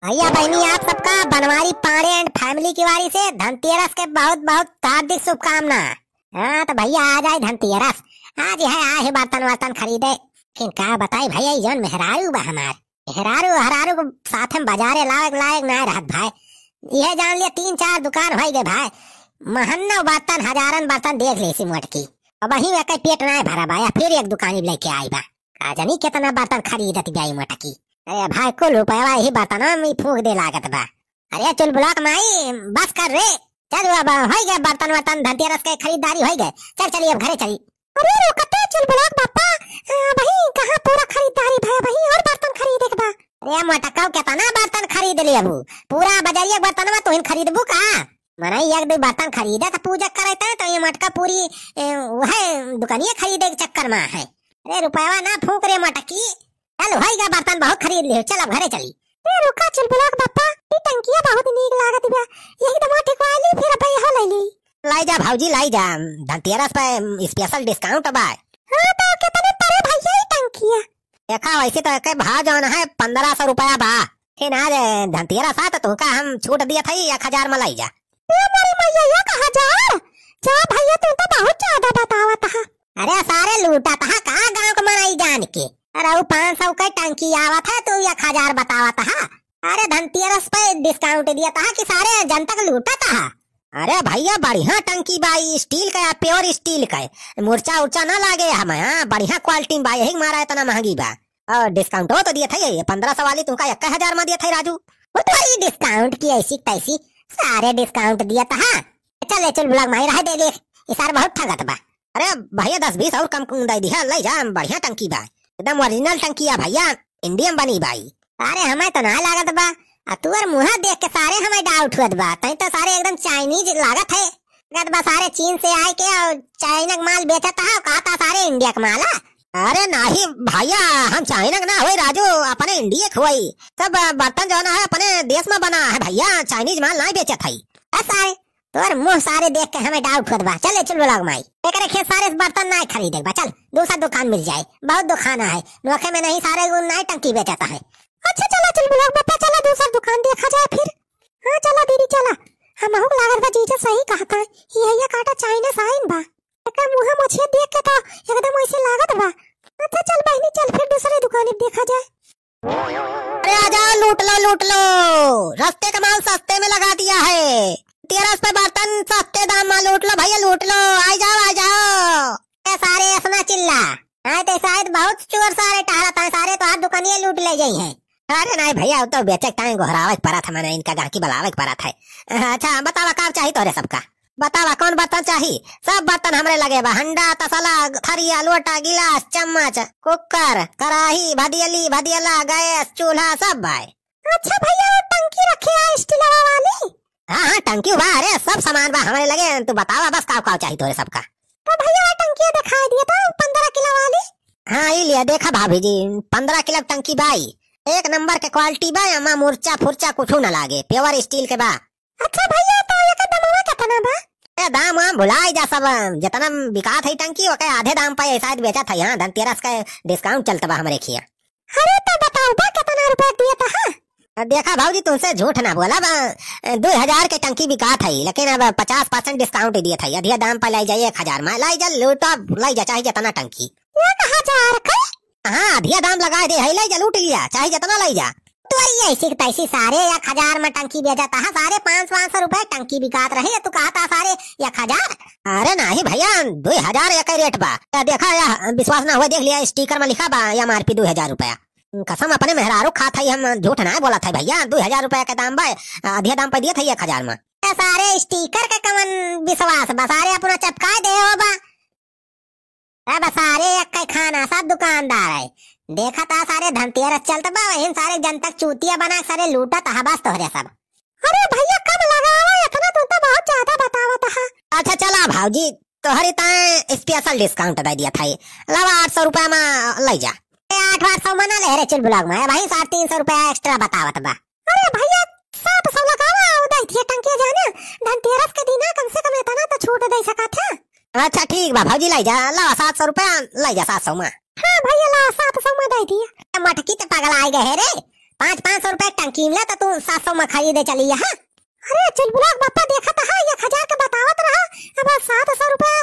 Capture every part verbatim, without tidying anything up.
भैया बहिनी, आप सबका बनवारी पांडे and family की वारी से धनतेरस के बहुत बहुत हार्दिक शुभकामना। हाँ, तो भैया, आ जाए धनतेरस, आज है, आ है बर्तन वर्तन खरीदे। लेकिन का बताई भैया, ई जौन मेहरारू बा हमार, मेहरारू हरारू को साथ में बाजारे लायक लायक ना रहत भाई। यह जान लिया, तीन चार दुकान होइ गए भाई, महन्नो बर्तन, हजारन बर्तन देख ले सी मोटकी। अब वहीं एक पेट ना भरा बा, या फिर एक दुकानी लेके आई बा। का जानी कितना बर्तन खरीदत बा ई मोटकी। अरे भाई, कुल रुपया यही बर्तन में फूंक दे लागत बा। अरे चुलबुलाक माई, बस कर रे। चल, अब होइ गए बर्तन वर्तन, धनतेरस के खरीदारी होइ गए। चल, चली, अब घरे चली। अरे रुका तो चुलबुलाक बापा, अ, वही कहाँ पूरा खरीदारी भय, वही और बर्तन खरीदे के बा। अरे मोटका, कितना बर्तन खरीद ले अबू? पूरा बजरिया के बर्तन में तुहिन खरीदबू का? मनई एक दो बर्तन खरीदे तो पूजा करे तय, तो ये मोटका पूरी, ए, वह दुकानिया खरीदे के चक्कर में है। अरे रुपया ना फूंक रे मोटकी, चल, होइगा बर्तन बहुत खरीद लियो, चल अब घरे चली। ए, रुका चुलबुलाक बापा, ई टंकिया बहुत नीक लागत बा, यही दमा ठिकवा ली, फिर अब यहो ले ली। लाई जा भौजी, लाई जा, धनतेरस पे special discount बा। हाँ, तो कितने पड़े भैया ई टंकिया? देखा, वैसे तो एके भाव जौन है, पन्द्रह सौ रुपया बा। फिर आज धनतेरस आ, तो तुमका हम छूट दिया था, एक हजार में लाई जा। ए मोरी मैया, एक हजार? जा भैया, तू तो बहुत ज्यादा बतावत हा। अरे सारे लूटत हा का गाँव के मनई जान के? अरे वो पाँच सौ के टंकी आवत है, तू एक हजार बतावत हा। अरे धनतेरस पे discount दिया था कि सारे जनता के लूटत हा। अरे भैया, बढ़िया टंकी बा, ई steel का, pure steel का। मुर्चा उर्चा ना लागे हमें, हाँ, बढ़िया quality में बा, यही मारा इतना महंगी बा। और discount हो तो दिए थे, ये पन्द्रह सौ वाली तुमका एक हजार में दिए थे राजू। वो तो ये discount की ऐसी तैसी, सारे discount दिया था। चल ले चुलबुलाक माई, रहे दे ले, ये सारे बहुत ठगत बा। अरे भैया, दस बीस और कम दे दिया, ले जा, बढ़िया टंकी बा, एकदम original टंकी है भैया, Indian बनी बाई। अरे हमें तो ना लागत बा, आ तुअर मुँह देख के सारे हमें doubt हुअत बा, तई तो सारे एकदम Chinese लागत है। लागत बा सारे चीन से आए के और China के माल बेचत हा, कहा था सारे India के माल है। अरे नाही भैया, हम China के ना होई राजू, अपने India के होई। सब बर्तन जौन है अपने देश में बना है भैया, Chinese माल ना बेचत है। अ सारे, तोर मुँह सारे देख के हमें doubt होत बा। चल ले चुलबुलाक माई, एकरे खेत सारे से बर्तन ना खरीदे बा, चल दूसरा दुकान मिल जाए, बहुत दुकान है नोखे में, नहीं सारे गुण ना टंकी बेचत है। अच्छा चला चुलबुलाक बापा, चला दूसरा दुकान देखा जाए फिर। हाँ चला दीदी चला, हमहू के लागत बा जीजा सही कहत है, ई हैया काटा China से आइन बा। एकर मुँह मोछिया देख के तो एकदम ऐसे लागत बा। अच्छा चल बहिनी चल, फिर दूसरे दुकान देखा जाए। अरे आ जाओ, लूट लो, लूट लो, रस्ते का माल सस्ते में लगा दिया है। तेरस पे बर्तन सस्ते दाम में लूट लो भैया, लूट लो, आ जाओ, आ जाओ। ए सारे ऐसना चिल्ला, हाँ तो शायद बहुत चोर सारे टहरत हैं, सारे तो हाथ दुकानिए लूट ले जाई हैं। अरे नहीं भैया, वो तो बेचे के टाइम गोहरावे के परत है, मने इनका गाहकी बलावे के परत है। अच्छा बतावा, का चाही तोरे सबका? बतावा कौन बर्तन चाही? सब बर्तन हमरे लगे बा, हंडा, तसला, थरिया, लोटा, गिलास, चम्मच, कुकर, कराही, भदियली, भदियला, गैस, चूल्हा, सब बा। अच्छा भैया, वो टंकी रखे है स्टीलवा वाली? हाँ हाँ, टंकी बा, अरे सब सामान बा हमरे लगे। तू बतावा बस का का चाही तोरे सबका। तो भैया वो टंकिया दिखाई दिया तो पन्द्रह किलो वाली। हाँ ई लिया, देखा भाभी जी, पन्द्रह किलो टंकी बाई, एक नंबर के क्वालिटी बा, एमा मुर्चा फुर्चा कुछू ना लागे, प्योर स्टील के बा। अच्छा भैया, तो एकर दामवा केतना बा? ए, दाम वाम भुलाई जा सब, जितना बिकात है टंकी, ओके आधे दाम पे शायद बेचत है। हाँ, धनतेरस का डिस्काउंट चलत बा हमरे खिया। अरे, तो बताओ बा, केतना रुपया दिए तो है? आ, देखा भौजी, तुमसे झूठ ना बोला बा, दो हजार के टंकी बिकात है, लेकिन अब पचास परसेंट डिस्काउंट दिए थे, आधे दाम पे लाई जा, एक हजार में लाई जा, लूटा लाई जा, चाहे जितना टंकी। एक हजार के? हाँ, अधिया दाम लगा दे है, लाई जा, लूट लिया, चाहे जितना लाई जा। तोरी ऐसी की तैसी, सारे एक हजार में टंकी बेचत है, सारे पाँच, पाँच सौ रुपए टंकी बिकात रही, तू कहत हा सारे एक हजार। अरे नहीं भैया, दो हजार एक रेट बा। या देखा या, विश्वास ना हुआ, देख लिया, स्टिकर में लिखा बा एमआरपी दो हजार रुपया। कसम अपने मेहरारू खात है, हम झूठ ना बोलत है भैया, दो हजार रुपया के दाम बा, अधिया दाम पे दिए थे एक हजार में। ए सारे स्टिकर के कवन विश्वास बा, सारे अपना चपकाए दे हो बा। अब सारे एक्के खाना सब दुकानदार है। देखत हा सारे धनतेरस चलत बा, वही सारे जनता के चूतिया बना के सारे लूटत हा बस तोहरे सब। अरे भैया कम लगावा, इतना तू तो बहुत ज्यादा बतावत हा। अच्छा चला भौजी, तोहरी ताए स्पेशल डिस्काउंट दे दिया था। लावा आठ सौ रुपया में ले जा। ए आठ आठ सौ में ना ले रे चुलबुलाक माई, भाई साढ़े तीन सौ रुपया एक्स्ट्रा बतावत बा। अरे भैया, सात सौ लगावा, वो दे दिए टंकिया जाने, धनतेरस के दिन है, कम से कम इतना तो छूट दे सकत है। अच्छा ठीक बा भौजी, लाई जा, लावा सात सौ रुपया, लाई जा सात सौ में। हाँ भैया, लावा सात सौ में दे दिए। ए मटकी तो पगलाए गए है रे, पाँच, पाँच सौ रुपया टंकी मिला तो तू सात सौ में खरीदे चली यहाँ। अरे चुलबुला के बप्पा, देखत हा, एक हजार के बतावत रहा, अब सात सौ रुपया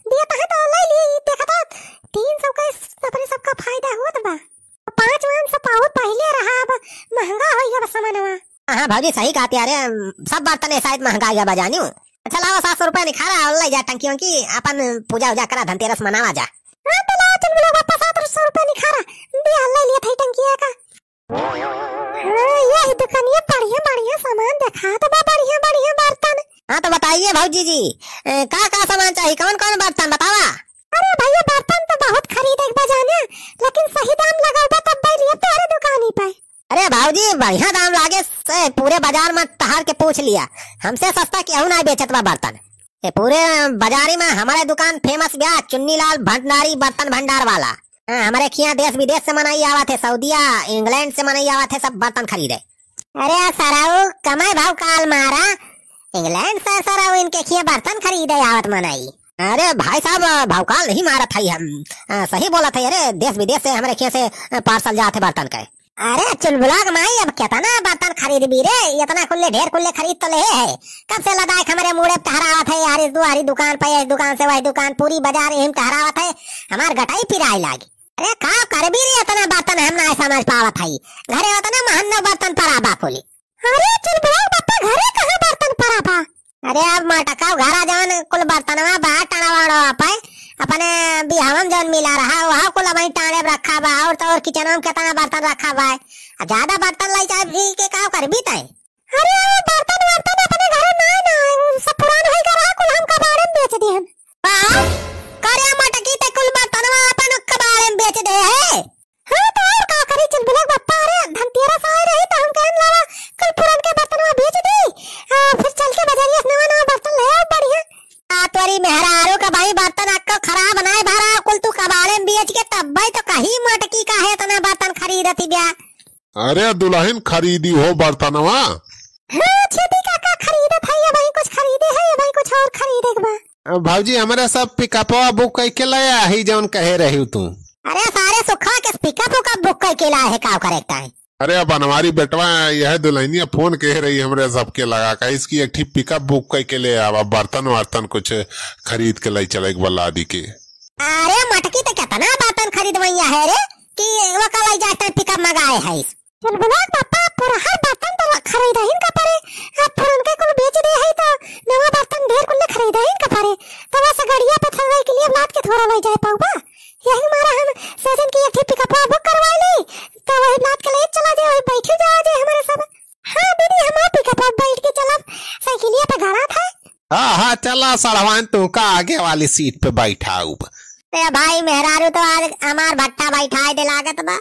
दिए तहे तो ले ली, देखत हा, तीन सौ के अपने सबका फायदा होत बा। पाँच वान से बहुत पहिले रहा, अब महंगा होइ गया बा सामानवा। हाँ भौजी, सही कहत है, अरे सब बर्तन ए साइज महंगा गया बा जानियो। अच्छा लावा, सात सौ रुपया निखारा और ले जा टंकी वंकी, अपन पूजा उजा करा, धनतेरस मनावा जा। हाँ तो लावा चुलबुला के बप्पा, सात सौ रुपया निखारा, दिया ले लिया था टंकी का। हाँ, यह दुकानिया बढ़िया बढ़िया सामान देखात बा, बढ़िया बढ़िया बर्तन। हाँ तो बताइए भौजी जी, ए, का का सामान चाहिए, कौन कौन बर्तन बतावा? अरे भैया, बर्तन तो बहुत खरीदे के बा जाने, लेकिन सही दाम लगावा तब लिया तोहरे दुकानी पे। अरे भौजी, बढ़िया दाम लागे से पूरे बाजार में टहर के पूछ लिया, हमसे सस्ता केहू ना बेचत बा बर्तन। ये पूरे बाजारी में हमारे दुकान famous बा, चुन्नीलाल भंडारी बर्तन भंडार वाला। हाँ, हमरे खियाँ देश विदेश से मनई आवत है, सऊदिया, इंग्लैंड से मनई आवत है, सब बर्तन खरीदे। अरे सरऊ, कमाई भाव काल मारा, इंग्लैंड से सरऊ इनके खियाँ बर्तन खरीदे आवत मनई। अरे भाई साहब, भाव काल नहीं मारत है हम, आ, सही बोलत है। अरे देश विदेश से हमरे खियाँ से, आ, parcel जात है बर्तन के। अरे चुलबुला के माई, अब केतना बर्तन खरीदबी रे, इतना कुल्ले ढेर कुल्ले खरीद तो लेहे है। कब से लदायक हमरे मूड़े पे टहरावत है, यार इस दुआरी दुकान पे, इस दुकान से वही दुकान, पूरी बाजार यही में टहरावत है, हमार गटाई पिराए लागी। अरे का करबी रे, इतना बर्तन हम ना समझ पावत हई, घरे उतना महंगा बर्तन परा बा कुली। अरे चुलबुला के बप्पा, घरे कहाँ बर्तन परा बा? अरे अब मटका घरा जवन कुल बर्तनवा बा टणवाड़ो पे, अपने बिहावा में जवन मिला रहा वह कुल वहीं टाणे पे रखा बा, और तो और किचनवा में कितना बर्तन रखा बा। अब ज्यादा बर्तन लाई जाए भी के का करबी तय? अरे वो बर्तन वर्तन अपने घरे ना, ना, वो सब पुरान होई गया रहा, कुल हम कबाड़े में बेच दिहन। का? करे मटकी ते कुल बर्तनवा अपन कबाड़े में बेच दे है? हाँ, तो और का करी चुलबुला के बप्पा, अरे धनतेरस आए रही तो हम कहन लावा कुल पुरनके बर्तनवा बेच दी, आ, फिर चल के बजरिया से नवा नवा बर्तन ले आओ बढ़िया। आ तोरी मेहरारू का भाई, बर्तन अक्को खराब नाय भरा, कुल तू कबाड़े में बेच के तब भाई तो कहीं मटकी का है इतना बर्तन खरीदती ब्या। अरे दुल्हन खरीदी हो बर्तनवा। हाँ छेदी काका खरीदत है, ये भाई कुछ खरीदे है, ये भाई कुछ और खरीदे के बा। अ, भौजी, हमरे सब पिकअपवा बुक कइके ले आही, जौन कहे रही तू। अरे, सारे सुखा के पिकअप उकअप बुक कइके लाए है, का करे के ताई? अरे, अब बनवारी बेटवा, यह दुल्हनिया फोन कह रही हमरे सबके लगा, कहिस कि एक ठी पिकअप बुक कइके ले आवा, बर्तन वर्तन कुछ खरीद के ले चले एक बार लादी के। अरे, मटकी तो कितना बर्तन खरीदवैया है रे, कि वो कल आई जाए पिकअप मंगाए है। चुलबुला के बप्पा, पुरहर बर्तन तो खरीदहिन का परे, अब पुरनके कुल बेच दे है तो नवा बर्तन ढेर कुल खरीदहिन का परे, तो बस गड़िया पे थलवाई के लिए लाद के थोड़ा ले जाए पाऊबा। यही मारा हम सोचन कि एक ठे पिकअपवा बुक करवाई ली, तो वही लाद के ले चला जाए, वही बैठी जावा जाए हमारे सब। हाँ दीदी, हम पिकअपवा बैठ के चलब, साइकिलिया पे गड़ा था। हाँ, हाँ, चला सड़वान, तू का आगे वाली सीट पे बैठाउब। ए भाई, मेहरारू तो आज हमार भट्टा बैठाए दे लागत बा।